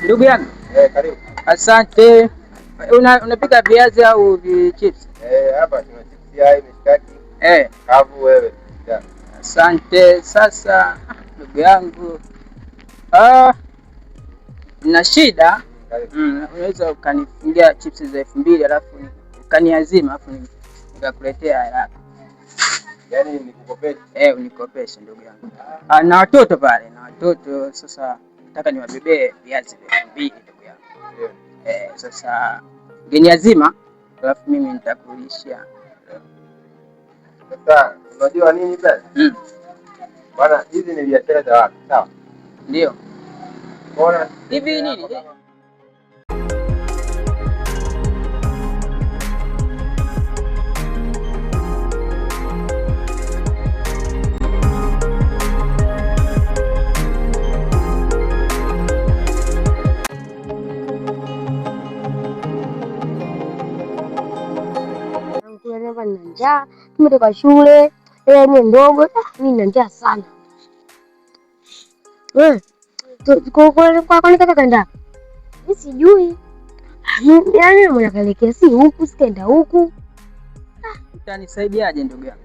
Ndugu yangu. Eh, karibu. Asante. Unapika viazi au chips? Eh, hapa tuna chips yai, mishikaki. Eh, Kavu wewe. Yeah. Asante. Sasa ndugu yangu, nina shida. Unaweza ukanifungia chips za 2000 alafu ukaniazima alafu nikakuletea haraka. Yaani nikukopeshe? Eh, unikopeshe ndugu yangu. Na watoto pale, na watoto sasa nataka niwabebee viazi vya 2000 ndugu yangu. Yeah. Sasa ungeniazima alafu mimi nitakurudishia. Sasa unajua nini basi? Bwana, hizi ni biashara za watu, sawa? Ndio. Mbona hivi nini? Nina njaa, tumetoka shule, ni ndogo, mimi nina njaa sana. Wewe, kwani kaka kaenda? Mimi sijui. Yaani mwana kaelekea si huku, sikaenda huku. Utanisaidiaje ndugu yangu?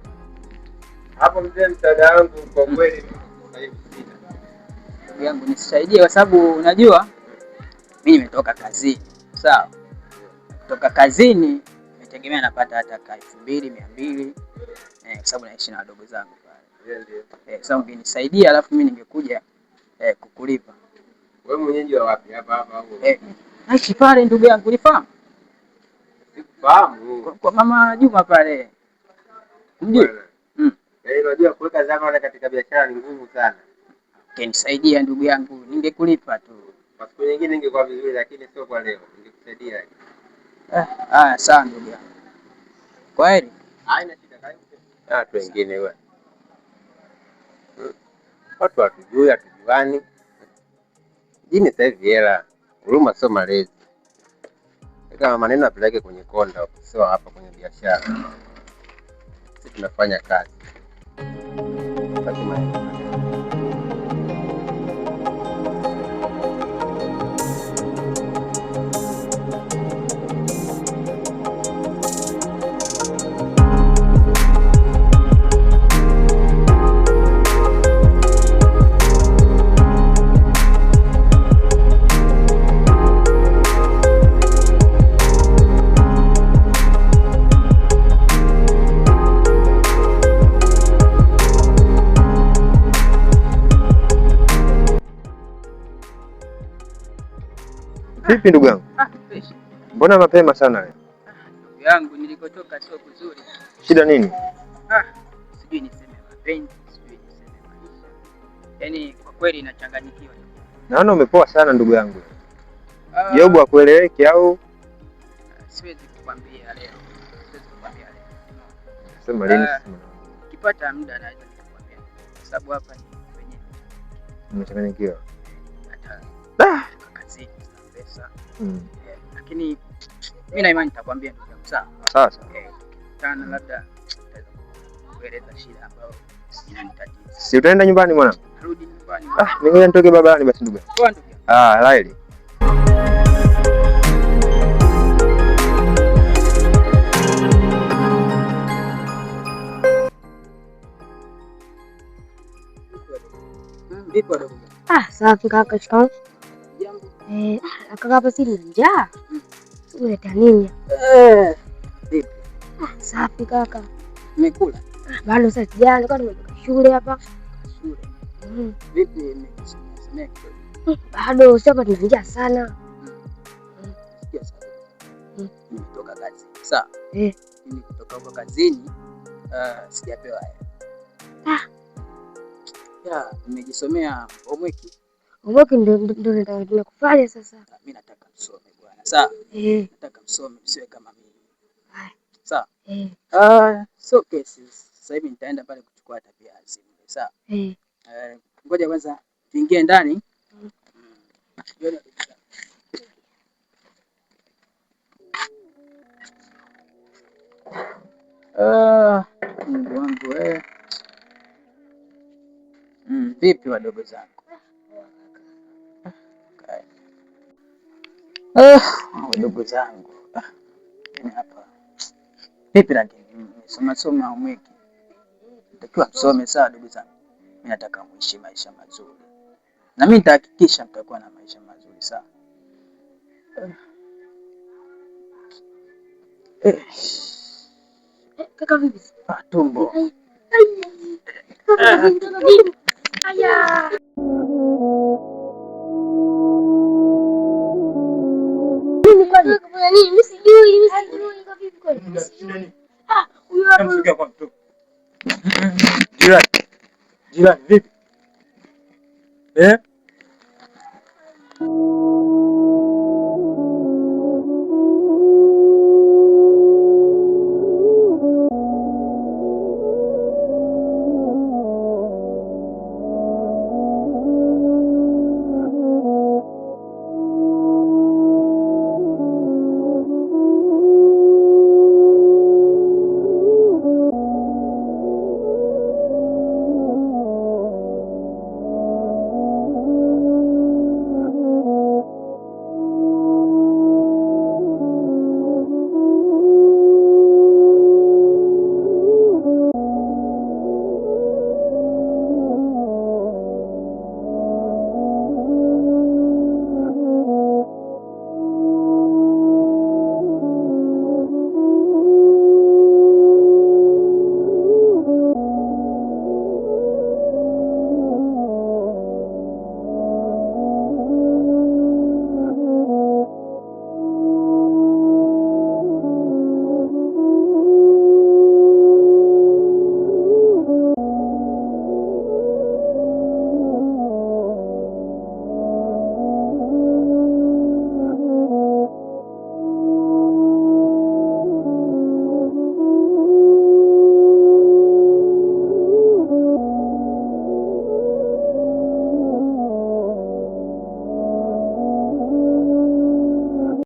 Hapo mzee, msaada wangu kwa kweli sasa hivi sina. Ndugu yangu nisaidie kwa sababu unajua mimi nimetoka kazini. Sawa? Kutoka kazini nitegemea napata hata ka 2200, kwa sababu naishi na wadogo zangu pale. Ndio, ndio. Sasa ungenisaidia alafu mimi ningekuja kukulipa. Wewe mwenyeji wa wapi? Hapa hapa au? Naishi pale ndugu yangu, ulifahamu? Sikufahamu. Kwa mama Juma pale. Mjui? Unajua kuweka dhamana katika biashara ni ngumu sana. Ungenisaidia ndugu yangu, ningekulipa tu. Kwa siku nyingine ingekuwa vizuri lakini sio kwa leo. Ningekusaidia. Haya sawa ndugu yangu. Kwaheri. Haina shida, karibu. Watu wengine wewe. Watu hatujui, hatujuani. Jini sasa hivi hela, huruma sio malezi. Kama maneno apeleke kwenye konda, sio hapa kwenye biashara. Sisi tunafanya kazi. Fatima. Vipi ndugu yangu? Mbona mapema sana leo? Ndugu yangu nilikotoka sio kuzuri. Shida nini? Sijui niseme mapenzi, sijui niseme maisha. Yaani kwa kweli nachanganyikiwa. Naona umepoa sana ndugu yangu. Jobu hakueleweki au? Siwezi kukwambia leo. Siwezi kukwambia leo. Sema lini? Nikipata muda naweza nikakwambia. Kwa sababu hapa ni kwenye Umechanganyikiwa. Hata kazini sina pesa. Lakini mimi na imani nitakwambia ndugu yangu, sawa? Sawa sawa. Tukikutana labda nitaweza kueleza shida ambayo inanitatiza. Si utaenda nyumbani mwanangu? Narudi nyumbani. Ningoja nitoke barabarani basi ndugu yangu. Poa ndugu yangu. Laili. Vipi wadogo? Safi kaka, shikamoo. Jambo. Kaka hapa si nina njaa. Unaleta nini? Vipi? Safi kaka. Umekula? Bado sasa sijala, nilikuwa nimetoka shule hapa. Shule. Vipi mmesomea kidogo? Bado sio hapa tuna njaa sana. Sikia sasa. Nimetoka kazi. Sawa. Mimi kutoka huko kazini, sijapewa hela. Ya, nimejisomea homework. Homework ndio nataka kufanya sasa. Mimi nataka msome bwana. Sawa? Nataka msome msiwe kama mimi. Haya. Sawa? So kesi. Sasa hivi nitaenda pale kuchukua hata viazi. Sawa? Ngoja kwanza tuingie ndani. Mungu wangu wewe. Vipi wadogo zangu? Ah, ndugu zangu. Ah, mimi hapa. Vipi lakini soma soma umwiki. Takiwa msome sawa ndugu zangu. Mimi nataka muishi maisha mazuri. Na mimi nitahakikisha mtakuwa na maisha mazuri sawa. Eh. Kaka vipi? Ah, tumbo. Kaka vipi? Kaka vipi? Aya. Nini kwani? Kuna nini? Mimi sijui, mimi sijui. Kaka vipi kwani? Mimi sijui. Ah, huyo hapo. Jirani, jirani, vipi? Eh?